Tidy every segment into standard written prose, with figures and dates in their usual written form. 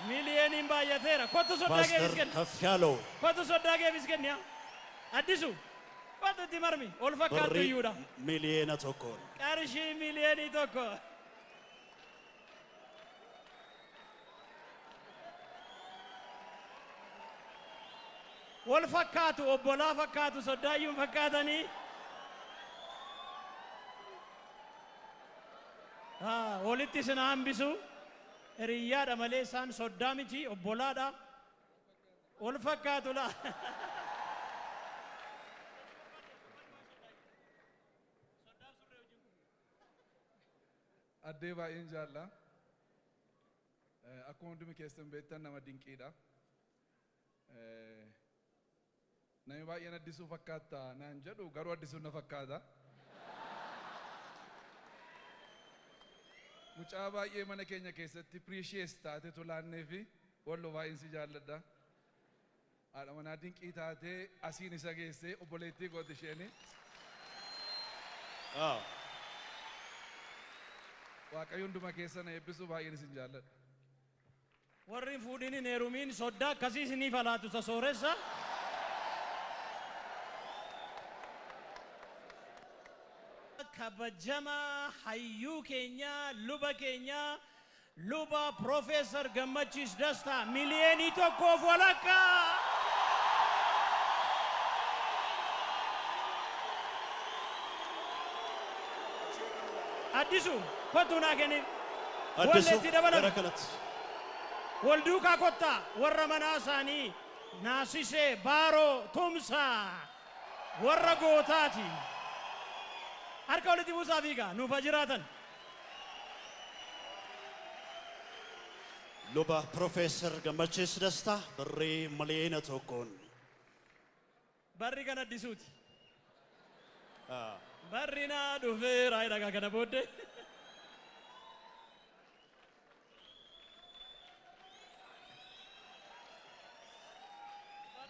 Miliyooniin baay'ateera. Kottu soddaa keefis Paaster kenni. ከፍ ያለው Kottu soddaa keefis kenni. Haa. Addisu. Kottu itti marmi. Ol fakkaattu birrii iyyuudha. 1,1 miliyoona. Qarshii 1 miliyoona. Wal fakkaatu, obbolaa fakkaatu, soddaayyuun fakkaatanii. Haa, walitti isin hambisu. Hiriyyaadha malee isaan soddaa miti, obbolaadha. Wal fakkaatu laa. Addee baay'een jaalla. Akkuma hundumi keessan beektan nama dinqiidha. Namni baay'een Addisuu fakkaata naan jedhu, garuu Addisuun na fakkaata. Mucaa baay'ee mana keenya keessatti precious taate tolaannee fi walloo baay'een si jaalladha. Haadha manaa dinqii taatee asiin isa geessee obboleettii goote isheeni. Waaqayyo hunduma keessa na eebbisu, baay'een isin jaalladha. Warri hin fuudhin hin heerumiin soddaa akkasii isiniif alaatu isa sooressa. Kabajamaa hayyuu keenya, luba keenya, luba Profeesar Gammachiis Dastaa 1.5 miliyoona. Addisu, kottu naa kenniif. Addisu Walleetti dabalan. gara kanatti. Wal duukaa kottaa, warra manaa isaanii Naasisee Baaroo Tumsaa warra gootaati. Harka walitti buusaa fiigaa nuuf haa jiraatan. Luba Profeesar Gammachiis Dastaa birrii 1 miliyoona. Barri kan Addisuuti. Barri naa dhufeera jedha kana booddee.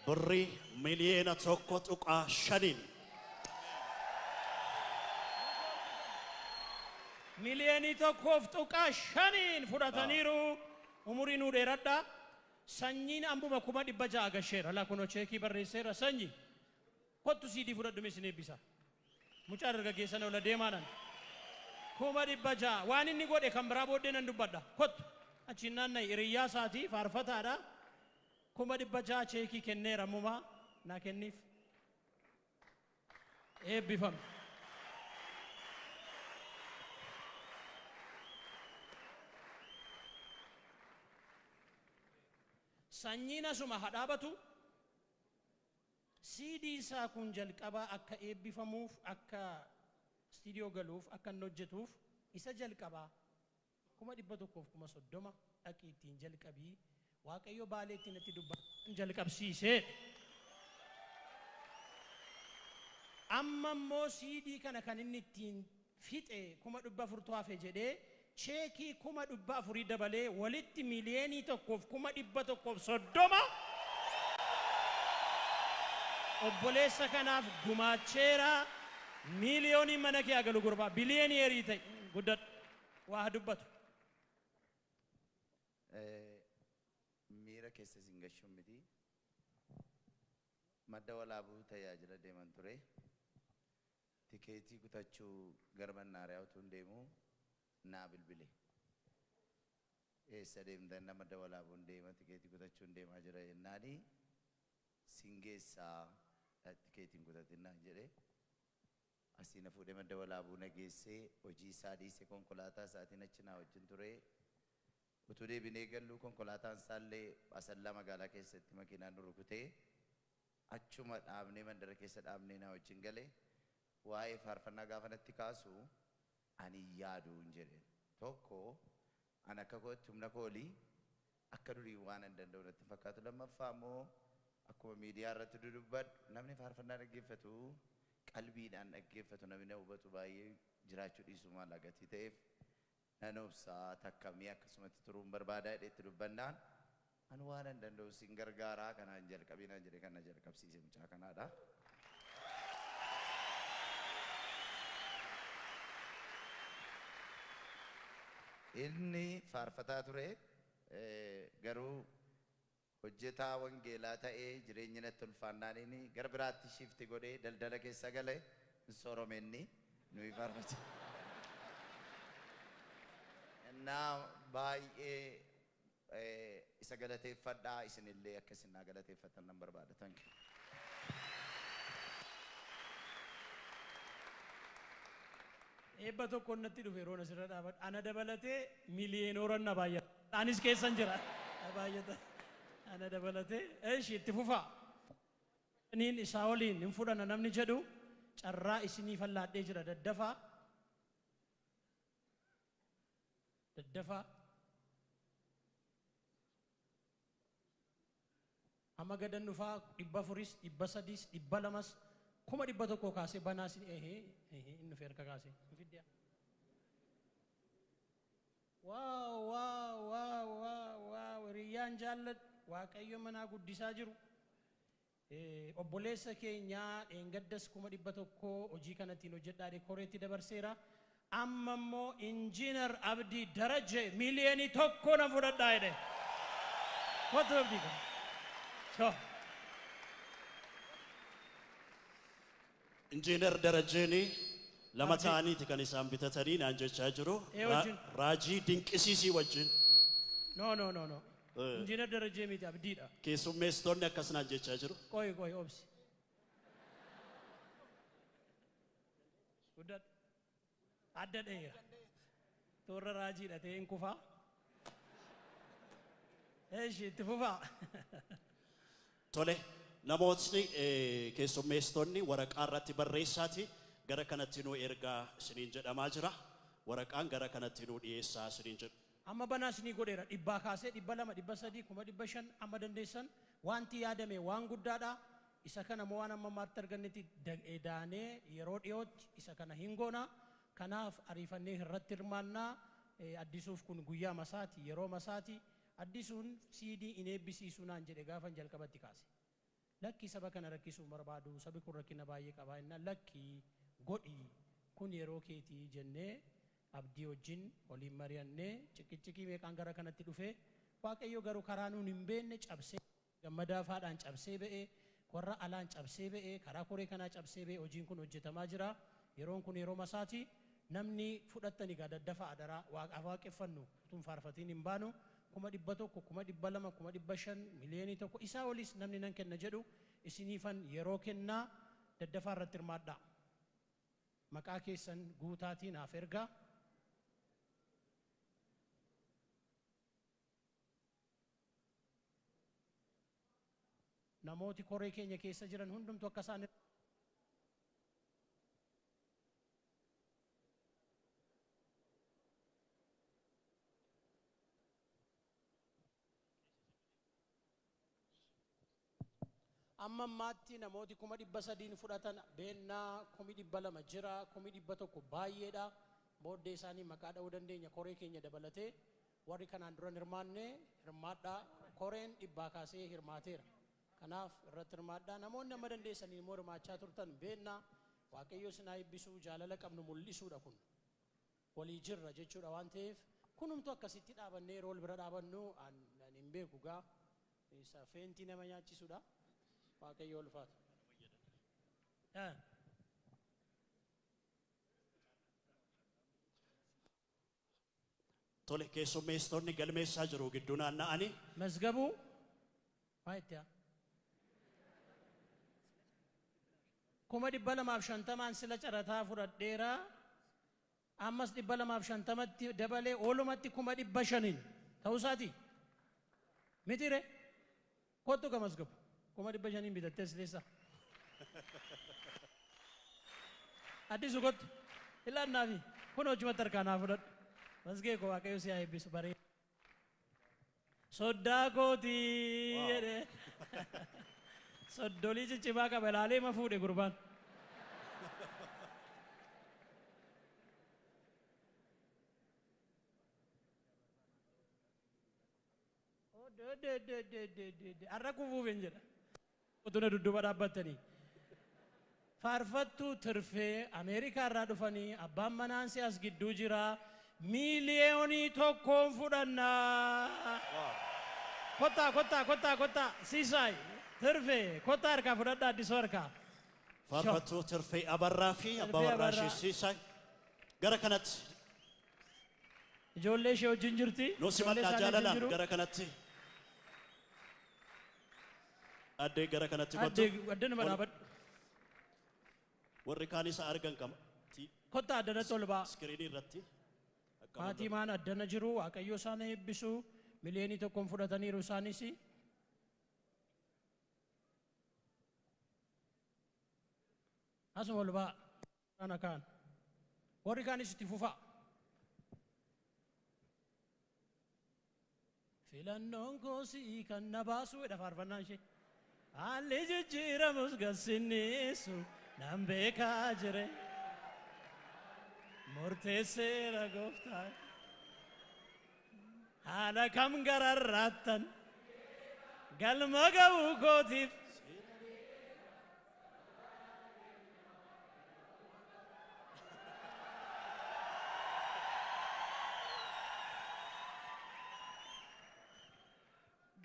Birrii 1.5 miliyoonaan. 1.5 miliyooniin fudhataniiru. Umurii nuu dheeradha. Sanyiin ambuma 600,000 gasheera. Laa kunoo cheekii barreesseera sanyi. Kottu siidii fudhadhu isin eebbisa. Mucaa dargaggeessan ola deemaadhaan. 600,000 waan inni godhe kan biraa booddee nan dubbadha. Kottu achiin naanna'i, hiriyyaa isaatii faarfataadha. 600,000 cheekii kenneera ammumaa naa kenniif. Eebbifame. Sanyiin asuma hadhaabatu. Siidii isaa kun jalqabaa akka eebbifamuuf, akka istiidiyoo galuuf, akka inni hojjetuuf isa jalqabaa 130,000 dhaqii ittiin jalqabii, Waaqayyo baalee ittiin itti dubbatan jalqabsiisee. Amma immoo siidii kana kan inni ittiin fixe 400,000tu hafe jedhee cheekii 400,000 dabalee walitti 1,130,000 obboleessa kanaaf gumaacheera. Miiliyoonii mana kee agalu, gurbaa billionaire ta'e guddadhu, waa dubbatu. Miira keessa isin gashuun miti. Madda Walaabuu tajaajila deeman ture. Tikeetii kutachuu gara mannaariyaa utuu hin deemu naa bilbile. Eessa deemtan? Madda Walaabuun deema, tikeetii kutachuun deemaa jira jennaani, sin geessaa, tikeetiin kutatin naan jedhe. Asii na fuudhee Madda Walaabuu na geessee, hojii isaa dhiisee konkolaataa isaatiin achi naa wajjin ture. Utuu deebinee galluu konkolaataan isaallee Asallaa magaalaa keessatti makiinaan nu rukutee, achuma dhaabnee, mandara keessa dhaabnee naa wajjin gale. Waa'ee faarfannaa gaafa natti kaasu ani yaadu hin jedheen. Tokko, ani akka kootti humna koolii akka durii waan hin danda'u natti hin fakkaatu. Lammaffaa immoo akkuma miidiyaa irratti dudubbadhu, namni faarfannaa dhaggeeffatu qalbiidhaan dhaggeeffatu, namni na hubatu baay'ee jiraachuu dhiisuu maal gatii ta'eef nan obsaa, takkamii akkasumatti turuun barbaadaa jedhee itti dubbannaan, ani waan hin danda'u sin gargaaraa, kanaan jalqabii naan jedhe. Kana jalqabsiise mucaa kanaadha. Inni faarfataa ture. Garuu hojjetaa wangeelaa ta'ee jireenyi natti ulfaannaan inni gara biraatti shift godhee daldala keessa gale hin soorome inni nuyi faarfacha. Innaa baay'ee isa galateeffadhaa isinillee akka isin naa galateeffattan nan barbaada. Thank you. Eebba tokko natti dhufe yeroon asirra dhaabadhu. Ana dabalatee miiliyoonooran na baay'ata. Anis keessan jira. Na baay'ata. Ana dabalatee. Eeshi itti fufaa. Niin isaa waliin hin fudhanna namni jedhu carraa isinii fallaadhee jira daddafaa. Daddafaa. Amma gadan dhufaa 400s 300s 200s 100,000 kaasee banaa isin ehee ehee inni dhufe harka kaasee hin fiddiyaa. Waaw waaw waaw waaw waaw hiriyyaan jaalladhu Waaqayyo manaa guddisaa jiru. Obboleessa keenyaa dheengaddas 100,000 hojii kanattiin hojjedhaa koreetti dabarseera. Amma immoo Injiinar Abdii Darajje 1,000,000 nan fudhadhaa jedhe. Kottu Abdii kun. So. Injiinar Darajjeen lama ta'aniiti kan isaan bitatanii naan jechaa jiru. Ee wajjin. Raajii dinqisiisii wajjin. No no no no. Injiinar Darajjee miti Abdiidha. Keessummeessitoonni akkas naan jechaa jiru. Qoyi qoyi obsi. Guddadhu. Adda dheera. Toorra raajiidha ta'een kufaa. Eeshi itti fufaa. Tole namootni keessummeessitoonni waraqaa irratti barreessaati gara kanatti nuu ergaa isiniin jedhamaa jira. Waraqaan gara kanatti nuu dhiyeessaa isiniin jedhu. Amma banaa isinii godheera 100 kaasee 200 300 500,000 amma dandeessan wanti yaadame waan guddaadha. Isa kana immoo waan amma ammaatti argannetti daanee yeroo dhiyootti isa kana hin goona. Kanaaf ariifannee irratti hirmaannaa. Addisuuf kun guyyaa masaati yeroo masaati. Addisuun siidii hin eebbisiisu naan jedhe gaafan jalqabatti kaase. Lakki saba kana rakkisuu barbaadu sabi kun rakkina baay'ee qaba innaan lakki godhi kun yeroo keetii jennee Abdii wajjin waliin mari'annee ciqicciqii meeqaan gara kanatti dhufe Waaqayyo garuu karaa nuun hin beekne cabsee gammadaa faadhaan cabsee ba'ee warra alaan cabsee ba'ee karaa koree kanaa cabsee ba'ee hojiin kun hojjetamaa jira. Yeroon kun yeroo masaati. Namni fudhattani gaa daddafa adaraa waaqaaf waaqeffannu utuun faarfatiin hin baanu 100,000 200,000 500,000 1,000,000 isaa olis namni nan kenna jedhu isiniifan yeroo kennaa daddafaa irratti hirmaadhaa. Maqaa keessan guutaatii naaf ergaa. Namooti koree keenya keessa jiran hundumtu akka isaan Amma ammaatti namooti 300,000 fudhatan beennaa 200,000 jira 100,000 baay'eedha. Booddee isaanii maqaa dha'uu dandeenya koree keenya dabalatee warri kanaan dura hirmaanne hirmaadhaa koreen 100 kaasee hirmaateera. Kanaaf irratti hirmaadhaa namoonni amma dandeessanii immoo hirmaachaa turtan beennaa Waaqayyo isin haa eebbisuu jaalala qabnu mul'isuudha kun walii jirra jechuudha waan ta'eef kunumtu akkasitti dhaabannee yeroo wal bira dhaabannu an hin beeku gaa isa feentii nama nyaachisuudha. Waaqayyo ulfaatu. Tole keessummeessitoonni galmeessaa jiru gidduu naanna'anii. Mazgabuu maa itti haa? 250,000 sila carataa fudhadheera. Ammas 250tti dabalee oolumatti 500,000 ta'uu isaati. Mitiire kottu ka mazgabu 500,000 bitattee sileessa. Addisu kottu ilaannaafi kun hojumatti harkaa naa fudhadhu. Masgee koo Waaqayyo si haa eebbisu bareeda. Soddaa kootii jedhee. Soddolii ciccimaa qaba ilaalee ma fuudhe gurbaan. Har'a kufuuf hin jedha. Utuna dudduuba dhaabbattanii. Faarfattuu tirfee Ameerikaa irraa dhufanii abbaan manaan si as gidduu jira. 1,000,000 fudhannaa. Kottaa kottaa kottaa kottaa Siisaay Tirfee kottaa harkaa fudhadhaa Addisuu harkaa. Faarfattuu Tirfee Abarraa fi abbaa warraa ishee Siisaay gara kanatti. Ijoollee ishee wajjin jirti. Nu simadhaa jaalalaan gara kanatti. Addee gara kanatti kottu. Addee nama dhaabadhu. Warri kaan isa argan qaba. Kottaa addanatti ol ba'a. Iskiriinii irratti. Maatii maan addana jiru Waaqayyo isaan eebbisu 1,000,000 fudhataniiru isaanis. Asuma ol ba'a. Kana kaan. Warri kaanis itti fufa. Filannoon koo si'ii kan na baasu jedha faarfannaan ishee. Haalli jijjiiramus gassinniisu nan beekaa jire. Murteesseera gooftaan. Haala kam gararraattan galma ga'uu kootiif.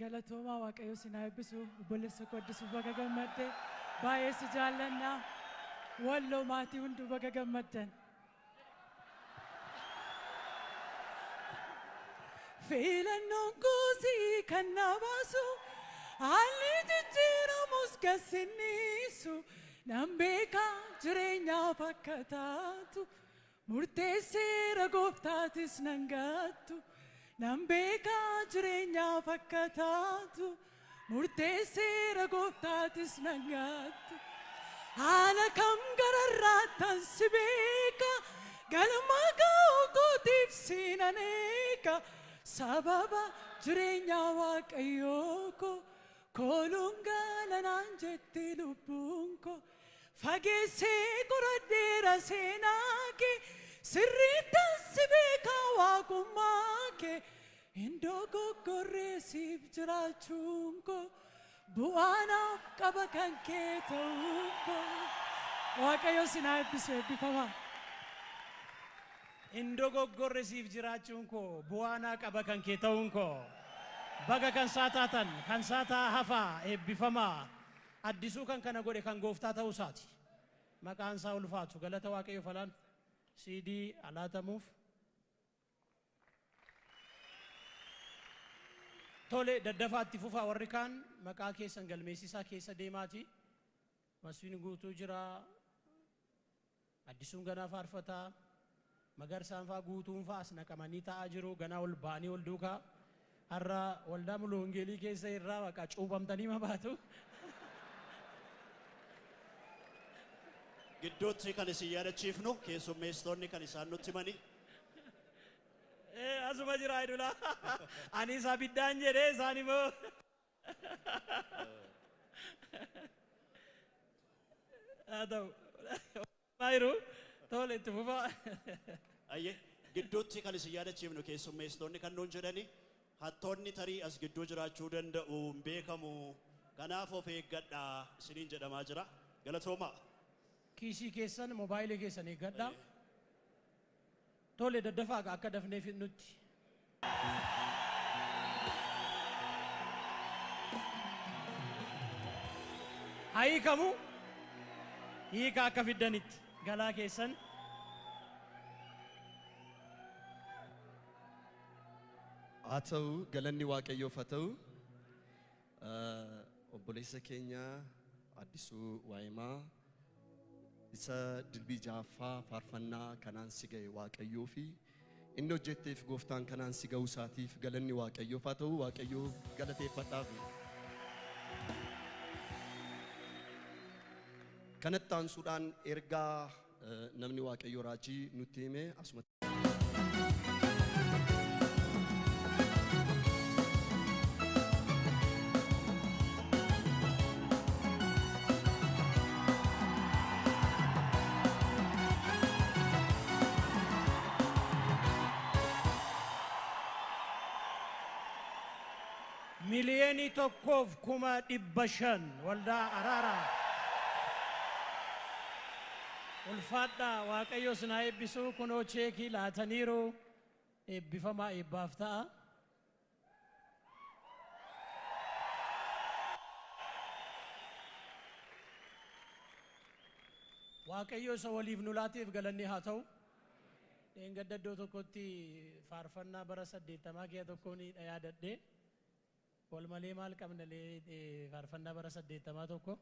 Galatoomaa Waaqayyo si haa eebbisu, obboleessa koo Addisuu baga gammadde, baay'ee si jaallannaa, Walloo maatii hunduu baga gammaddan. Filannoon koo kan na baasu, haalli jijjiiramus gassinniisu, nan beekaa jireenyaaf akka taatu, murteesseera gooftaatis nan gattu. Nan beekaa jireenyaaf akka taatu, murteesseera gooftaatis nan gattu. Haala kam gararraattan si beeka, galma ga'uu kootiif sinan eega. Sababa jireenya Waaqayyoo koo, kooluun galanaan jetti lubbuun koo. Fageessee qoradheera seenaa kee, sirriittan si beekaa waaqummaa kee. Hin dogoggorree siif jiraachuun koo, bu'aanaaf qaba kan kee ta'uun koo. Waaqayyo si haa eebbisu, eebbifamaa. Hin dogoggorre siif jiraachuun koo, bu'aanaa qaba kan kee ta'uun koo. Baga kan isaa taatan, kan isaa taa hafaa, eebbifamaa. Addisuu kan kana godhe kan gooftaa ta'uu isaati. Maqaan isaa ulfaatu, galata Waaqayyo falaan. CD alaatamuuf. Tole daddafaatti fufaa warri kaan maqaa keessan galmeessisaa keessa deemaati. Masfiin guutuu jira. Addisuun ganaa faarfataa. Magarsaan faa guutuun faa as naqamanii taa'aa jiru. Ganaa ol ba'anii ol duukaa. Har'a waldaa Muluu Wangeelii keessa irraa baqa cuuphamtanii ma baatu. Gidduutti kan isin yaadachiifnu keessummeessitoonni kan isaan nutti himanii. Asuma jira idula. Ani isa abiddaan jedhee isaan immoo. Haa ta'u. Maayiru tole itti fufaa. Ayyee gidduutti kan isin yaadachiifnu keessummeessitoonni kan nuun jedhani hattoonni tarii as gidduu jiraachuu danda'u hin beekamu. Kanaaf of eeggadhaa isiniin jedhamaa jira. Galatoomaa. Kiisii keessan moobaayilii keessan eeggadhaa. Tole daddafaa akka dafnee fidnutti. Haa hiikamu hiika akka fiddanitti galaa keessan. Haa ta'u galanni Waaqayyoof haa ta'u. Obboleessa keenya Addisuu Waayimaa isa dilbii jaaffaa faarfannaa kanaan si ga'e Waaqayyoo fi inni hojjetteef gooftaan kanaan si ga'uu isaatiif galanni Waaqayyoof haa ta'u. Waaqayyoo galateeffadhaaf. Kanatti aansuudhaan ergaa namni Waaqayyoo raajii nutti hime asuma. 1,150,000 waldaa araaraa. Ulfaadhaa Waaqayyo isin haa eebbisu. Kunoo cheekii laataniiru. Eebbifamaa, eebbaaf ta'a. Waaqayyo isa waliif nu laateef galanni haa ta'u. Dheengadda iddoo tokkotti faarfannaa bara 80 keessa tokkoon yaadadhee, wal malee maal qabna lee, faarfannaa bara 80 tokko.